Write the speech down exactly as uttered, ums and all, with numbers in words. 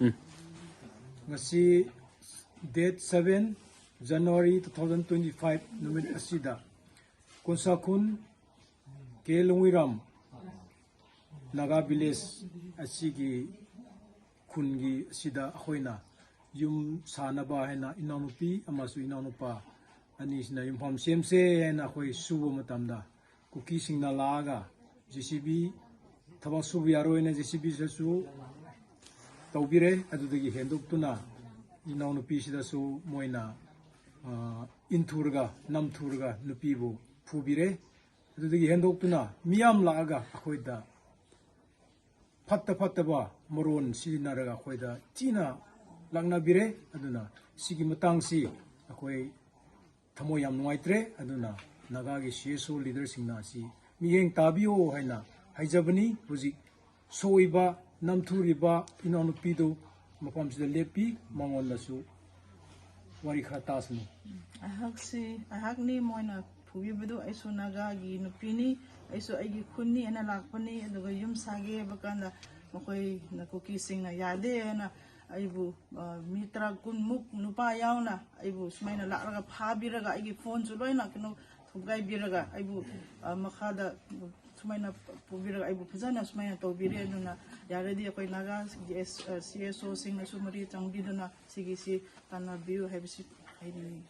ꯎꯝ꯫ ꯉꯁꯤ date seven January two thousand twenty-five ꯅꯨꯃꯤꯠ ꯑꯁꯤꯗ ꯀꯣꯟꯁꯥꯈꯨꯟ ꯀꯦ ꯂꯣꯡꯋꯤꯔꯥꯝ ꯅꯥꯒꯥ village ꯑꯁꯤꯒꯤ ꯈꯨꯟꯒꯤ ꯑꯁꯤꯗ ꯑꯩꯈꯣꯏꯅ ꯌꯨꯝ ꯁꯥꯅꯕ ꯍꯥꯏꯅ ꯏꯅꯥꯎꯅꯨꯄꯤ ꯑꯃꯁꯨꯡ ꯏꯅꯥꯎꯅꯨꯄꯥ ꯑꯅꯤꯁꯤꯅ ꯌꯨꯝꯐꯝ ꯁꯦꯝꯁꯦ ꯍꯥꯏꯅ ꯑꯩꯈꯣꯏ ꯁꯨꯕ ꯃꯇꯝꯗ ꯀꯨꯀꯤꯁꯤꯡꯅ ꯂꯥꯛꯑꯒ ꯖꯦ ꯁꯤ ꯕꯤ ꯊꯕꯛ ꯁꯨꯕ ꯌꯥꯔꯣꯏꯅ ꯖꯦ ꯁꯤ ꯕꯤꯁꯤꯁꯨ ꯇꯧꯕꯤꯔꯦ꯫ ꯑꯗꯨꯗꯒꯤ ꯍꯦꯟꯗꯣꯛꯇꯨꯅ ꯏꯅꯥꯎꯅꯨꯄꯤꯁꯤꯗꯁꯨ ꯃꯣꯏꯅ, ꯑ, ꯏꯟꯊꯨꯔꯒ, ꯅꯝꯊꯨꯔꯒ ꯅꯨꯄꯤꯕꯨ ꯐꯨꯕꯤꯔꯦ꯫ ꯑꯗꯨꯗꯒꯤ ꯍꯦꯟꯗꯣꯛꯇꯨꯅ ꯃꯤꯌꯥꯝ ꯂꯥꯛꯑꯒ ꯑꯩꯈꯣꯏꯗ ꯐꯠꯇ ꯐꯠꯇꯕ ꯃꯔꯣꯟ ꯁꯤꯖꯤꯟꯅꯔꯒ ꯑꯩꯈꯣꯏꯗ ꯊꯤꯅ ꯂꯥꯛꯅꯕꯤꯔꯦ꯫ ꯑꯗꯨꯅ ꯁꯤꯒꯤ ꯃꯇꯥꯡꯁꯤ ꯑꯩꯈꯣꯏ ꯊꯃꯣꯏ ꯌꯥꯝ ꯅꯨꯡꯉꯥꯏꯇ꯭ꯔꯦ꯫ ꯑꯗꯨꯅ ꯅꯥꯒꯥꯒꯤ ꯁꯤ ꯑꯦꯁ ꯑꯣ ꯂꯤꯗꯔꯁꯤꯡꯅ ꯑꯁꯤ ꯃꯤꯠꯌꯦꯡ ꯇꯥꯕꯤꯌꯣ ꯍꯥꯏꯅ ꯍꯥꯏꯖꯕꯅꯤ꯫ ꯍꯧꯖꯤꯛ ꯁꯣꯛꯏꯕ, ꯅꯝꯊꯨꯔꯤꯕ ꯏꯅꯥꯎꯅꯨꯄꯤꯗꯨ ꯃꯐꯝꯁꯤꯗ ꯂꯦꯞꯄꯤ, ꯃꯉꯣꯟꯗꯁꯨ ꯋꯥꯔꯤ ꯈꯔ ꯇꯥꯁꯅꯨ꯫ ꯑꯩꯍꯥꯛꯁꯤ, ꯑꯩꯍꯥꯛꯅꯤ ꯃꯣꯏꯅ ꯐꯨꯕꯤꯕꯗꯨ꯫ ꯑꯩꯁꯨ ꯅꯥꯒꯥꯒꯤ ꯅꯨꯄꯤꯅꯤ, ꯑꯩꯁꯨ ꯑꯩꯒꯤ ꯈꯨꯟꯅꯤ ꯍꯥꯏꯅ ꯂꯥꯛꯄꯅꯤ꯫ ꯑꯗꯨꯒ ꯌꯨꯝ ꯁꯥꯒꯦ ꯍꯥꯏꯕ ꯀꯥꯟꯗ ꯃꯈꯣꯏꯅ, ꯀꯨꯀꯤꯁꯤꯡꯅ ꯌꯥꯗꯦ ꯍꯥꯏꯅ ꯑꯩꯕꯨ, ꯑ, ꯃꯤ ꯇꯔꯥ ꯀꯨꯟꯃꯨꯛ ꯅꯨꯄꯥ ꯌꯥꯎꯅ ꯑꯩꯕꯨ ꯁꯨꯃꯥꯏꯅ ꯂꯥꯛꯂꯒ ꯐꯥꯕꯤꯔꯒ ꯑꯩꯒꯤ ꯐꯣꯟꯁꯨ ꯂꯣꯏꯅ ꯀꯩꯅꯣ ꯊꯨꯒꯥꯏꯕꯤꯔꯒ ꯑꯩꯕꯨ, ꯑ, ꯃꯈꯥꯗ ꯁꯨꯃꯥꯏꯅ ꯄꯨꯕꯤꯔꯒ ꯑꯩꯕꯨ ꯐꯖꯅ ꯁꯨꯃꯥꯏꯅ ꯇꯧꯕꯤꯔꯦ꯫ ꯑꯗꯨꯅ ꯌꯥꯔꯗꯤ ꯑꯩꯈꯣꯏ ꯅꯥꯒꯥꯒꯤ ꯑꯦꯁ-, ꯑ, ꯁꯤ ꯑꯦꯁ ꯑꯣꯁꯤꯡꯅꯁꯨ ꯃꯔꯤ ꯆꯪꯕꯤꯗꯨꯅ ꯁꯤꯒꯤꯁꯤ ꯇꯥꯟꯅꯕꯤꯌꯨ ꯍꯥꯏꯕꯁꯤ ꯍꯥꯏꯅꯤꯡꯏ꯫